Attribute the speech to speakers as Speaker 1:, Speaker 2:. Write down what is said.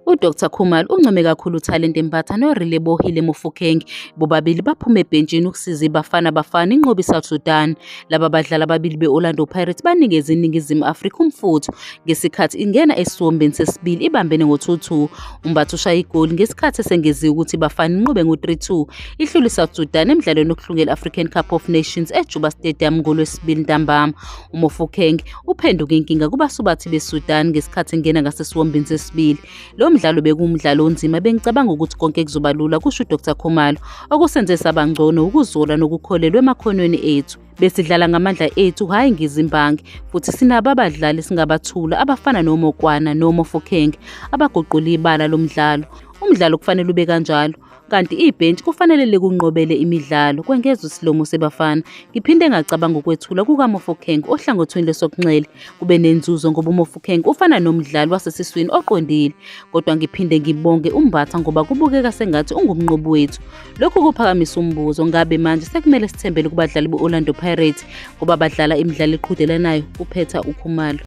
Speaker 1: UDr Khumalo uncome kakhulu uThalente Mbatha noRelebohile Mofokeng, bobabili baphume ebhentshini ukusiza iBafana Bafana inqobe iSouth Sudan. Laba badlali ababili be-Orlando Pirates banikeze iNingizimu Afrika umfutho ngesikhathi ingena esiwombeni sesibili ibambene ngo-2-2. UMbatha ushaye igoli ngesikhathi esengeziwe ukuthi iBafana inqobe ngo-3-2 ihlule iSouth Sudan emdlalweni wokuhlungela i-African Cup of Nations eJuba Stadium ngoLwesibili ntambama. UMofokeng uphenduke inkinga kubasubathi beSudan ngesikhathi engena ngasesiwombeni sesibili. Lo mdlalo bekuwumdlalo onzima, bengicabanga ukuthi konke kuzoba lula, kusho uDr Khumalo. Okusenze saba ngcono ukuzola nokukholelwa emakhonweni ethu. Besidlala ngamandla ethu, hhayi ngezimbangi, futhi sinabo abadlali singabathula abafana noMokwana noMofokeng abaguqula ibala lomdlalo. Umdlalo kufanele ube kanjalo. Kanti ibhentshi kufanele likunqobele imidlalo, kwengeza uSilomo seBafana. Ngiphinde ngacabanga ukwethulwa kukaMofokeng ohlangothini lwesokunxele. Kube nenzuzo ngoba uMofokeng ufana nomdlali wasesiswini oqondile. Kodwa ngiphinde ngibonge uMbatha ngoba kubukeka sengathi ungumnqobi wethu. Lokhu kuphakamisa umbuzo, ngabe manje sekumele sithembele kubadlali be-Orlando Pirates ngoba badlala imidlalo eqhudelanayo, kuphetha uKhumalo.